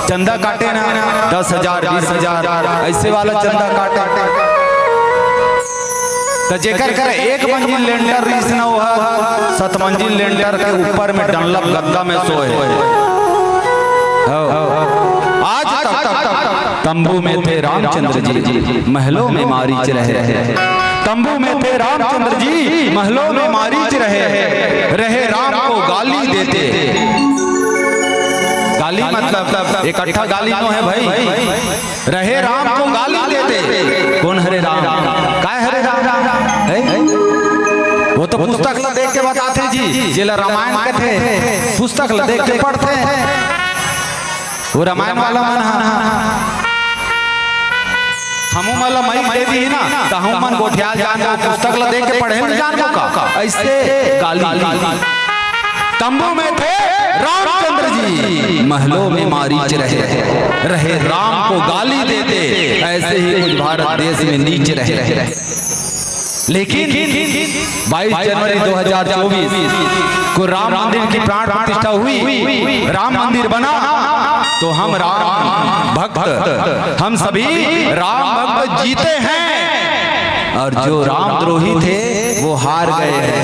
चंदा काटे ना, दस हजार, बीस हजार, ऐसे वाला चंदा काटे। त जेकर कर एक मंजिल लेंटर रहिस न, ओह सत मंजिल लेंटर के ऊपर में डंलप गद्दा में सोए। हो। आज तक तंबू में थे रामचंद्र जी, महलों में मारीच रहे। तंबू में थे रामचंद्र जी, महलों में मारीच रहे, रहे राम को गाली देते। गाली मतलब इकट्ठा गाली नो हे भाई, रहे राम को गाली देते। कोन हरे राम? काय हरे राम? हे? वो तो पुस्तक ला देख के बताथे जी, जेला रामायण कथे, पुस्तक ला देख के पढ़थे। वो रामायण वाला मन ह, हमू मन ला माइक दे दिही ना, त हमू मन गोठियाल जान, वो पुस्तक ला देख के पढ़े ल जान का? ऐसे गाली। तंबू में थे रामचंद्र जी, महलों में मारीच रहे, रहे राम को गाली देते। ऐसे ही कुछ भारत देश में नीच रहे। लेकिन बाईस जनवरी दो हज़ार चौबीस को राम मंदिर की प्राण प्रतिष्ठा हुई, राम मंदिर बना, तो हम राम भक्त, हम सभी राम भक्त जीते हैं, और जो रामद्रोही थे वो हार गए हैं।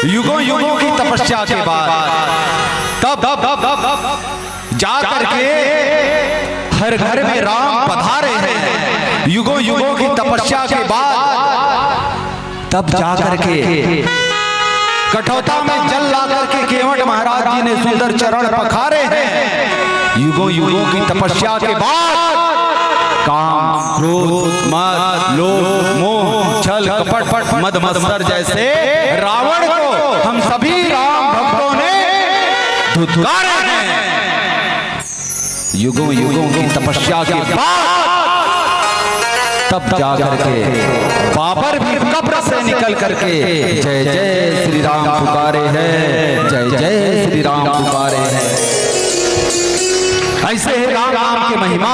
युगों युगों की तपस्या के बाद तब जा करके हर घर में राम पधारे हैं। युगों युगों की तपस्या के बाद तब जा करके कठौता में जल ला करके केवट महाराज जी ने सुंदर चरण पखारे हैं। युगों युगों की तपस्या के बाद काम, क्रोध, मद, लोभ, मोह, छल, कपट, मद मत्सर जैसे रावण को हम सभी राम भक्तों ने धुतकारा है। युगों युगों की तपस्या के बाद तब जा करके बाबर भी कब्र से निकल करके जय जय श्री राम पुकारे हैं, जय जय श्री राम पुकारे हैं। ऐसे है राम नाम के महिमा,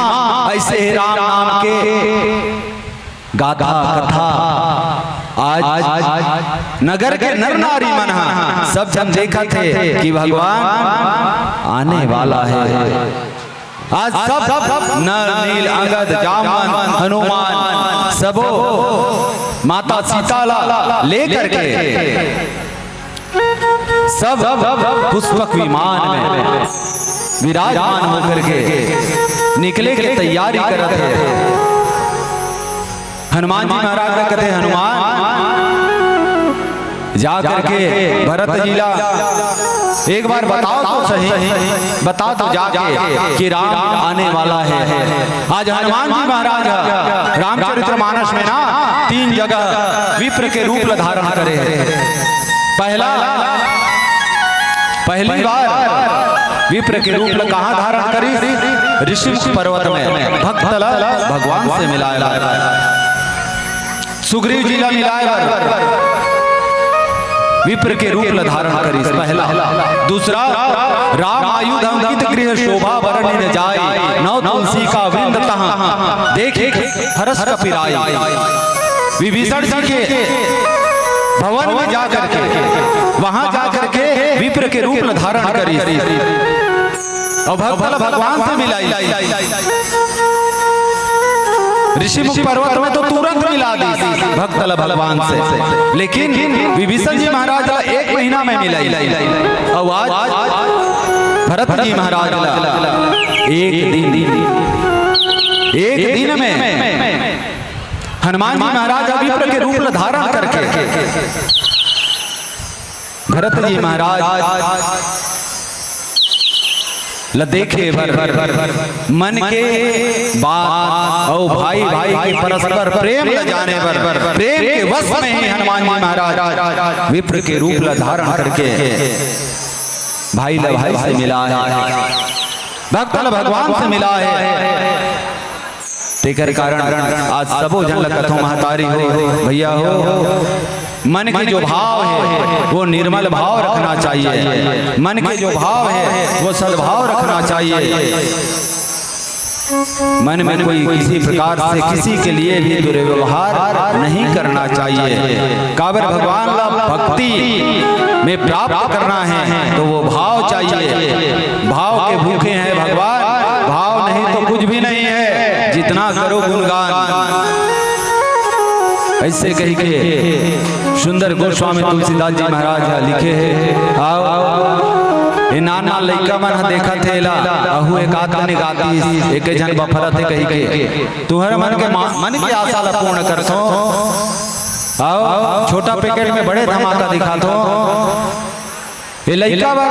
ऐसे है राम नाम के गाथा, कथा। आज नगर के नर नारी मन ह सब झन देखत हे कि भगवान आने वाला हे। आज सब नर, नील, अंगद, जामवंत, हनुमान, सबो माता सीता ला लेकर के सब पुष्पक विमान में विराजमान होकर के निकले के तैयारी करत हे। हनुमान जी महाराज ला कथे, हनुमान, जा करके भरत जी ला एक बार बताओ तो सही, बता तो जाके कि राम आने वाला है। आज हनुमान जी महाराज रामचरित्र मानस में ना तीन जगह विप्र के रूप ला धारण करे हे। पहला, पहली बार विप्र के रूप ला कहाँ धारण करिस? ऋषिमुख पर्वत में भक्त ला भगवान से मिलाए ला। सुग्रीव जी ला मिलाय बर विप्र के रूप ला धारण करिस, पहला। दूसरा, राम आयुध अंकित गृह शोभा बरनि न जाय, नव तुलसी का वृंद तहाँ देखि हरष कपि राय। विभीषण जी के भवन में जा करके, वहां जा करके विप्र के रूप ला धारण करिस। अउ भक्त ला भगवान से मिलाई। ऋषिमुख पर्वत में तो तुरंत मिला दी भक्त ला भगवान से, लेकिन विभीषण जी महाराज ला एक महीना में मिलाई। अउ आज भरत जी महाराज ला एक दिन, एक दिन में हनुमान जी महाराज विप्र के रूप ला धारण करके भरत जी महाराज ला देखे बर, मन के बात अउ भाई भाई के परस्पर प्रेम ला जाने बर, प्रेम के वश में ही हनुमान जी महाराज विप्र के रूप ला धारण करके भाई ला भाई से मिला है, भक्त ला भगवान से मिला है। तेकर कारण आज सबो झन ला कथों, महतारी हो, भैया हो, मन के जो भाव है वो निर्मल भाव रखना चाहिए, मन के जो भाव है वो सद्भाव रखना चाहिए। मन में कोई किसी प्रकार से किसी के लिए भी दुर्व्यवहार नहीं करना चाहिए। काबर भगवान ला भक्ति में प्राप्त करना है तो वो भाव चाहिए। भाव के भूखे हैं भगवान, भाव नहीं तो कुछ भी नहीं है, जितना करो गुणगान। ऐसे कही के सुंदर गोस्वामी तुलसीदास जी महाराज ह लिखे हे। आओ, ये नान नान लइका मन ह देखत हे एला, अहू एक आध कने गातीस, एके झन बफरत हे कही के। तुहर मन के मा-, मन के आशा ला पूर्ण करथों। आओ, छोटा पैकेट में बड़े धमाका दिखाथों। ये लइका बर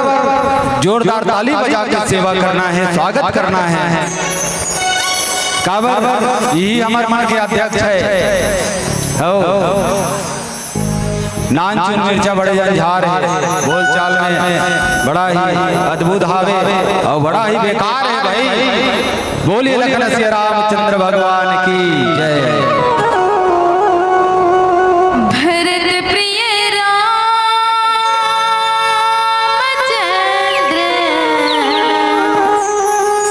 जोरदार ताली बजा के सेवा करना है, स्वागत करना है। काबर यही हमर मन के अध्यक्ष है। हो। नानचुन मिर्चा बड़े जंझार है, बोलचाल में बड़ा ही अद्भुत हावे अउ बड़ा ही बेकार है भाई। बोलिए लखन सिया रामचंद्र भगवान की जय। भरत प्रिय रामचंद्र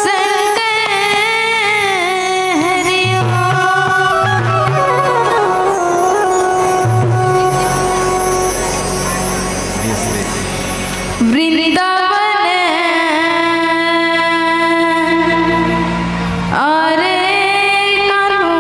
शंकर हरि ओम। वृंदावन और कानू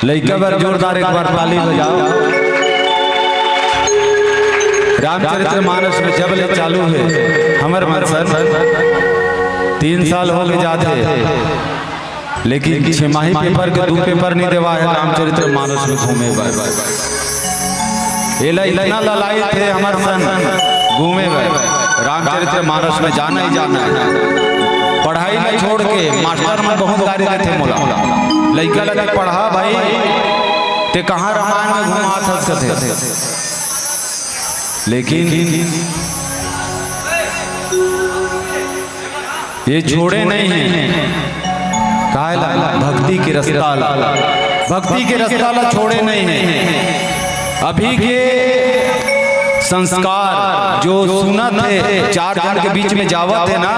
लइका बर जोरदार एक बार ताली बजाओ। रामचरित्र मानस में जब ले चालू हे हमर मन सन, तीन साल हो गए जात हे, लेकिन छमाही पेपर के दू पेपर नहीं देवा हे रामचरित्र मानस में घूमे बर। एला इतना ललायत हे हमर सन घूमे बर, रामचरित्र मानस में जाना ही जाना हे। पढ़ाई ला छोड़ के मास्टर मन बहुत गारी देथे मोला, लइका ला ते पढ़ा भाई, ते कहाँ रामायण में घुमात हस कथे। लेकिन ये छोड़े नहीं हे। काहे ला? भक्ति के रस्ता ला, भक्ति के रस्ता ला छोड़े नहीं हे। अभी के संस्कार जो सुनत हे, चार झन के बीच में जावत हे ना,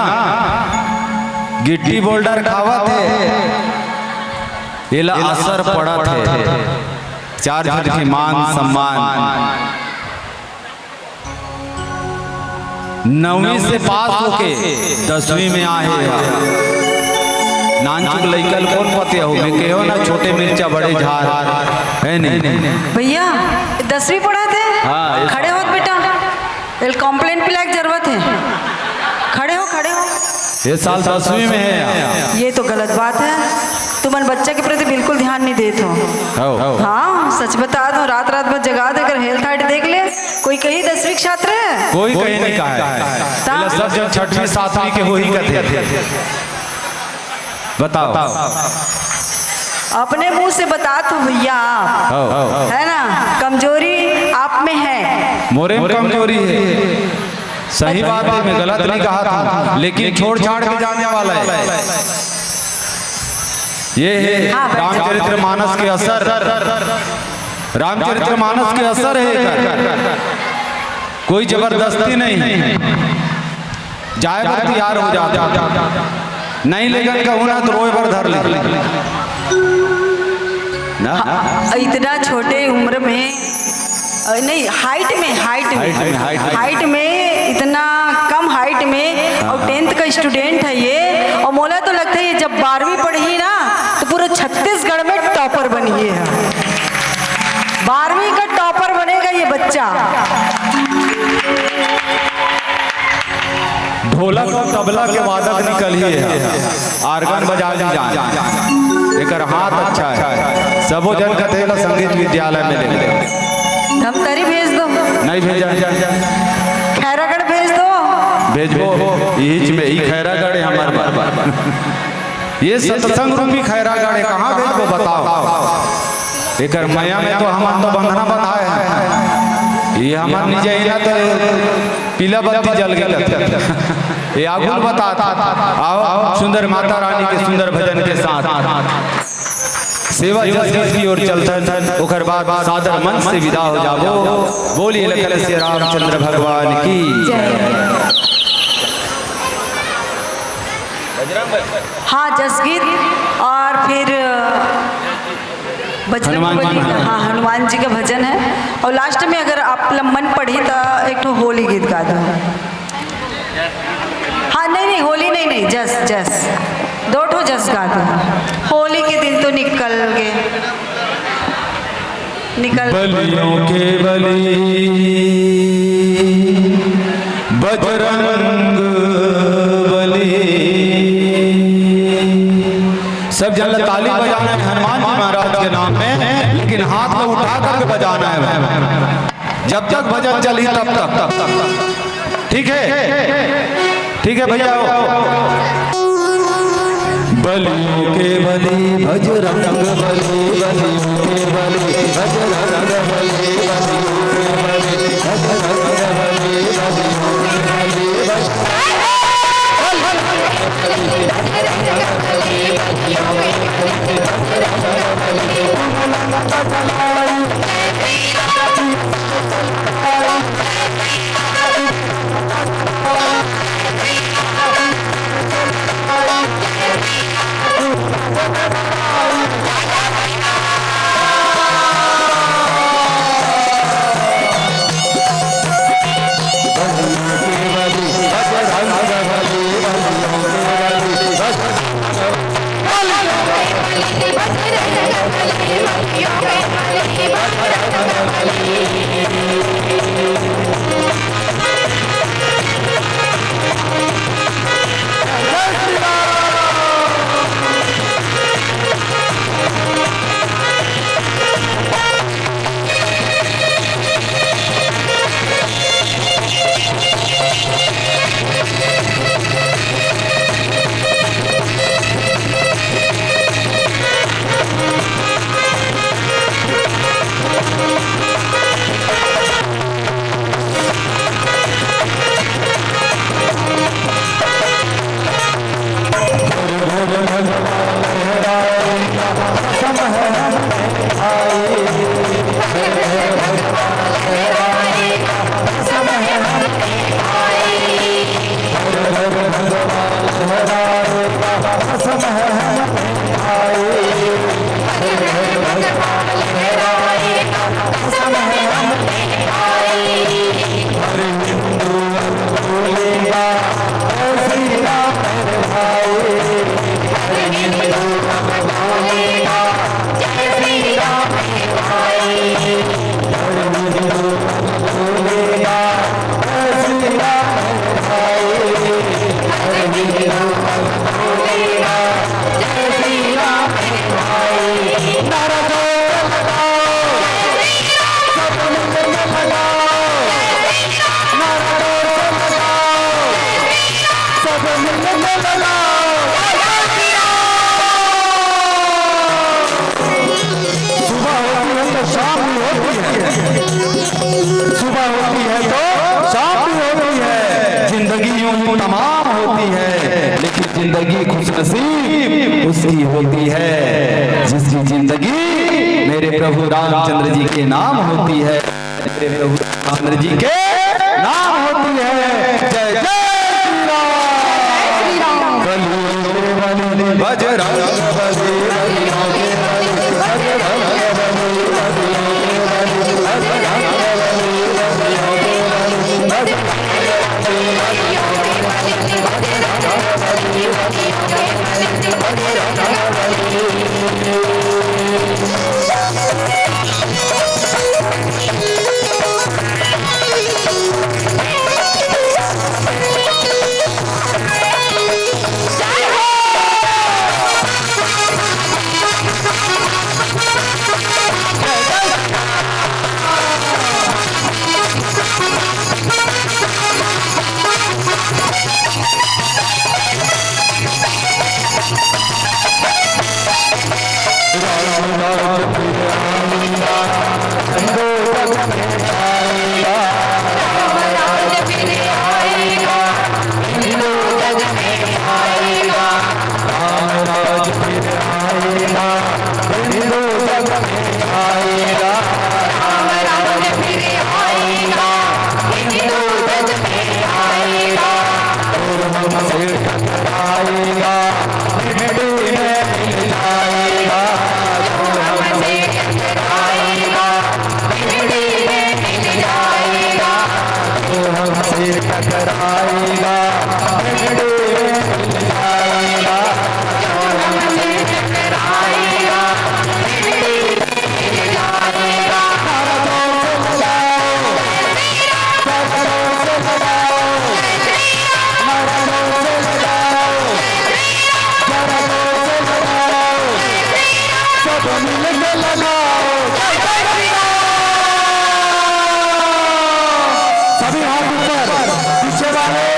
गिट्टी बोल्डर खावत हे, एला असर पड़त हे। चार झन के मान सम्मान, नौवीं से पास होके दसवीं में आए हे। नानचुक लइका ल कोन पते हो, मैं कहो ना, छोटे मिर्चा बड़े झार, हे नहीं? भैया, दसवीं पढ़त हे? हाँ, ये खड़े होत बेटा, एला Complan पिलाए के जरूरत हे। खड़े हो, खड़े हो। ये साल दसवीं में हे। ये तो गलत बात हे, तुमन बच्चा के प्रति बिल्कुल ध्यान नहीं देत हो। हो। हाँ, सच बता दो, रात रात भर जगा दे, अगर health height देख ले, कोई कही दसवीं के छात्र हे? कोई कहीं नहीं कहा हे। ता? एला सब जन छठवीं सातवीं के होही कथे। बताओ। अपने मुंह से बतात हो भैया आप, हो। है ना, कमजोरी आप में है। मोरे में कमजोरी हे, सही बात हे, मैं गलत नहीं कहा था, लेकिन छोड़ छाड़ के जाने वाला हे। ये हे हाँ, बस। रामचरित्र मानस के असर, रामचरित्र मानस के असर हे एकर। कोई जबरदस्ती नहीं, जाए बर तैयार हो जात हे। नहीं लेगन कहूँ ना तो रोए बर धर ले ना। हाँ, इतना छोटे उम्र में, अ, नहीं, height में, height में, height में, height में। Height में इतना कम height में, हाँ, और हाँ। Tenth का student हे ये, और मोला तो लगता हे ये जब बारहवीं पढ़ही ना तो पूरा छत्तीसगढ़ में topper बनही हे। बारहवीं का topper बनेगा ये बच्चा। ढोलक और तबला के वादक निकलही हे, organ बजा नहीं जान, एकर हाथ अच्छा हे। सबो जन कथे ला संगीत विद्यालय में ले ले। धमतरी भेज दो। नहीं भेजा। खैरागढ़ भेज दो। भेजबो, इहीच में ही खैरागढ़ हे हमर बार बार। ये सत्संग रूपी खैरागढ़ हे, कहाँ भेजबो बताओ? एकर मया में तो हमन तो बंधना बंधाए हे। ये हमन नहीं जाही ना तो पीला बत्ती जल गे कथे। ये आगू ल बतात। आओ सुंदर माता रानी के सुंदर भजन के साथ सेवा जस गीत की ओर चलथन, ओकर बाद सादर मंच से विदा हो जाबो। बोलिए लखन सिया रामचंद्र भगवान की। जय। हाँ, जस गीत और फिर बजरंग हनुमान जी बली, महाराज। हाँ, हनुमान जी का भजन हे। और last में अगर आप ला मन पड़ही तो एक ठो होली गीत गा दो। हाँ, नहीं, नहीं, होली नहीं, नहीं, जस, जस, दो ठो जस गा दो। होली के दिन तो निकल गे, निकल बलियों के बली, बजरंग बली। सब जन ला ताली बजाना हे हनुमान जी महाराज के नाम में, लेकिन हाथ को उठा करके बजाना हे। जब तक भजन चली तब तक। ठीक हे, ठीक हे भैया। बलियों के बली बजरंग बली, बलियों के बली बजरंग बली, बलियों के बली बजरंग बली, बलियों के बली बजरंग बली। सुबह होती है तो शाम भी होती है, सुबह होती है तो शाम भी होती है। जिंदगी यूं ही तमाम होती है, लेकिन जिंदगी खुशनसीब उसकी होती है जिसकी जिंदगी मेरे प्रभु रामचंद्र जी के नाम होती है, मेरे प्रभु रामचंद्र जी के नाम होती है। जय जय श्री राम। बजरंग बली, बजरंग बली, बजरंग बली। सभी हाथ ऊपर, पीछे वाले।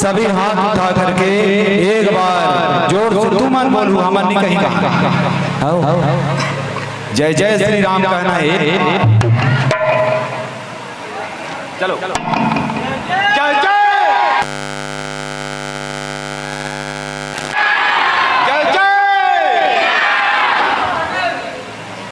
सभी हाथ उठा करके एक बार जोर से तुमन बोलू, हमन नहीं कहीं कहा। आओ। जय जय श्री राम कहना है। चलो।